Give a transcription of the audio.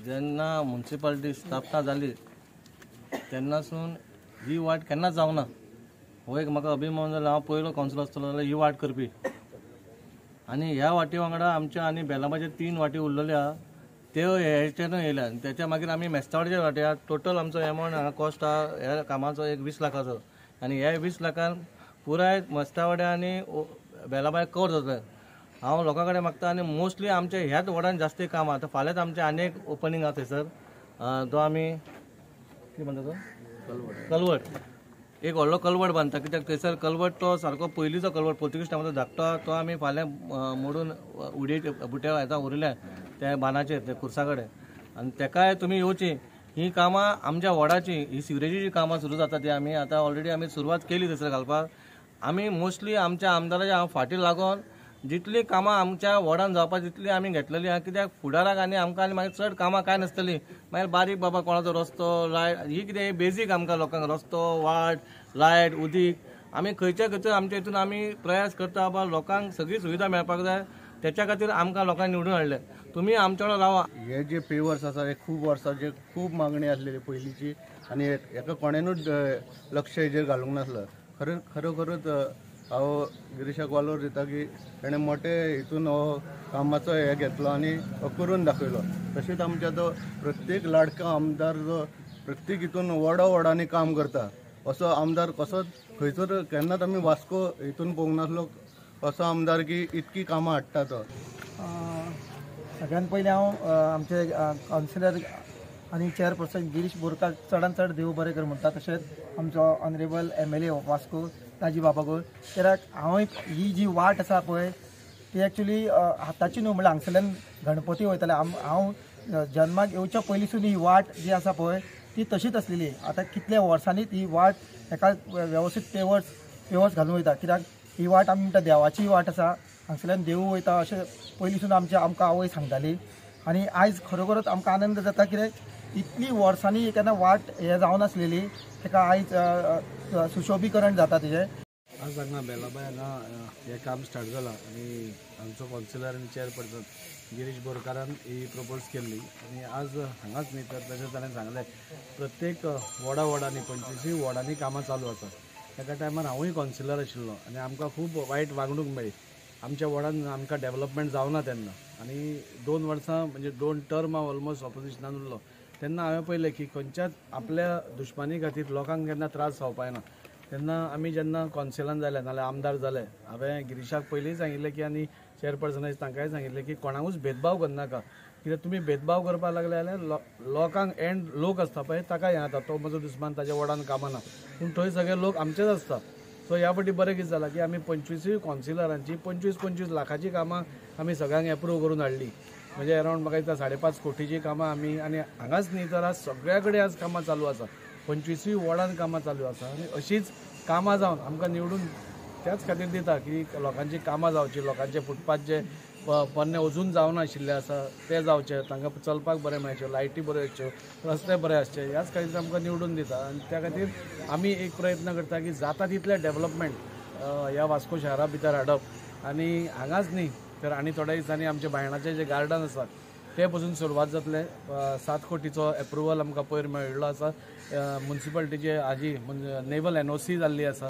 जेन्ना म्युनिसिपालिटी स्थापना जाली तेन्नासून ही वाट केन्नाच जावना. हो एक म्हाका अभिमान जालो, हांव पयलो कावन्सिलर आसतलो जाल्यार ही वाट करपी. आनी ह्या वाटी वांगडा आमच्या आनी बेलाबाचे 3 वाटी उरलेल्यो आहा त्यो हेचेनूय येयल्या. आनी त्याच्या मागीर आमी मेस्तावड्याच्या वाटी आहा. टोटल आमचो एमावंट हांगा कॉस्ट आहा ह्या कामाचो एक 20 लाखाचो. आनी ह्या 20 लाखान पुराय मेस्तावड्या आनी बेलाबाय कवर जातलें. हांव लोकां कडेन मागता आनी मोस्टली आमच्या ह्याच वॉर्डान जास्ती काम आहा. आतां फाल्यांच आमचें आनी एक ओपनींग आहा थंयसर, तो आमी कितें म्हणटा तो कलवट, एक व्हडलो कलवट बांदता. कित्याक थंयसर कलवट तो सारको पयलींचो कलवट पोर्तुगीज टायमाचो धाकटो आहा, तो आमी फाल्यां मोडून उडयेचे बुट्या आतां उरल्या त्या बांदाचेर त्या कुर्सा कडेन. आनी तेकाय तुमी येवची. ही कामां आमच्या वॉर्डाची, ही सिवरेजीची कामां सुरू जाता ती आमी आतां ऑलरेडी आमी सुरवात केली थंयसर घालपाक. आमी मोस्टली आमच्या आमदाराच्या हांव फाटीं लागोन जितली कामां आमच्या वॉर्डान जावपाक तितली आमी घेतलेली आहा. कित्याक फुडाराक आनी आमकां आनी मागीर चड कामां कांय नासतली. मागीर बारीक बाबा कोणाचो रस्तो लायट ही कितें बेजीक आमकां लोकांक रस्तो वाट लायट उदीक आमी खंयच्या खंयच्या आमच्या हितून आमी प्रयास करता बाबा लोकांक सगळी सुविधा मेळपाक जाय. त्याच्या खातीर आमकां लोकांनी निवडून हाडले. तुमी आमच्या वांगडा रावा. हे जे पेवर्स आसा हे खूब वर्सां खूब मागणी आसलेली पयलींची आनी हेका कोणेनूच लक्ष हेजेर घालूंक नासलो. खरोखरूच हांव गिरीशाक वालोर दिता की तेणें मोठे हितून हो कामाचो हे घेतलो आनी हो करून दाखयलो. तशेंच आमच्या तो प्रत्येक लाडको आमदार जो प्रत्येक हितून वडा वडांनी काम करता असो आमदार कसोच खंयसर केन्नाच आमी वास्को हितून पळोवंक नासलो असो आमदार की इतकी कामां हाडटा तो. सगळ्यात पयलीं हांव आमचे कावन्सिलर आनी चेअरपर्सन गिरीश बोरकार चडान चड देव बरें कर म्हणटा. तशेंच आमचो ऑनरेबल MLA Vasco ताजी बाबा गोळ. कित्याक हांव ही जी वाट आसा पळय ती एक्चुली हाताची न्हू, म्हणल्यार हांगसरल्यान गणपती वयताले. हांव जन्माक येवच्या पयलींसून ही वाट जी आसा पळय ती तशीच आसलेली. आतां कितल्या वर्सांनी ही वाट एका वेवस्थीत पेवर्स घालून वयता. कित्याक ही वाट आमी म्हणटा देवाची वाट आसा, हांगसरल्यान देवूळ वयता अशें पयलींसून आमच्या आमकां आवय सांगताली. आनी आयज खरोखरच आमकां आनंद जाता कित्याक इतली वर्सांनी केन्ना वाट हें जावनासलेली ताका आयज सुशोभीकरण जाता तेजें. आज हांगा बेलाबाय हांगा हें काम स्टार्ट जालां आनी आमचो कावन्सिलर आनी चेअरपर्सन गिरीश बोरकारान ही प्रपोज केल्ली. आनी आज हांगाच न्ही तर तशें ताणें सांगलें प्रत्येक वॉर्डा वॉर्डांनी 25 वॉर्डांनी कामां चालू आसा. एका टायमार हांवूय कावन्सिलर आशिल्लो आनी आमकां खूब वायट वागणूक मेळ्ळी. आमच्या वॉर्डान आमकां डेवलपमेंट जावना तेन्ना आनी 2 वर्सां म्हणजे 2 टर्म हांव ऑलमोस्ट ऑपोजिशनान उरलो. तेन्ना हांवें पळयलें की खंयच्याच आपल्या दुश्मनी खातीर लोकांक केन्ना त्रास जावपा येना. तेन्ना आमी जेन्ना कावन्सिलान जाले नाल्यार आमदार जाले हांवें गिरीशाक पयलीं सांगिल्लें की आनी चेअरपर्सनाक तांकांय सांगिल्लें की कोणाकूच भेदभाव करनाका. कित्याक तुमी भेदभाव करपाक लागले जाल्यार लोकांक एंड लोक आसता पळय ताका हें जाता, तो म्हजो दुस्मान ताच्या वॉर्डान कामां ना, पूण थंय सगळे लोक आमचेच आसता. सो ह्या फावटी बरें कितें जालां की आमी 25 कावन्सिलरांची 25-25 लाखाची कामां आमी सगळ्यांक एप्रूव करून हाडली. म्हणजे अरावंड म्हाका दिसता 5.5 कोटीची कामां आमी, आनी हांगाच न्ही तर आज सगळ्या कडेन आज कामां चालू आसा. 25 वॉर्डान कामां चालू आसा आनी अशीच कामां जावन आमकां निवडून त्याच खातीर दिता की लोकांची कामां जावची, लोकांचे फुटपाथ जे पोन्ने अजून जावनाशिल्ले आसा ते जावचे, तांकां चलपाक बरें मेळचें, लायटी बऱ्यो आसच्यो, रस्ते बरे आसचे, ह्याच खातीर आमकां निवडून दिता. आनी त्या खातीर आमी एक प्रयत्न करता की जाता तितलें डेवलपमेंट ह्या वास्को शहरा भितर हाडप. आनी हांगाच न्ही तर आनी थोड्या दिसांनी आमचे बायणाचें जें गार्डन आसा ते पसून सुरवात जातलें. 7 कोटीचो एप्रुवल आमकां पयर मेळिल्लो आसा. म्युनिसिपालिटीचे हाजी नेवल NOC जाल्ली आसा.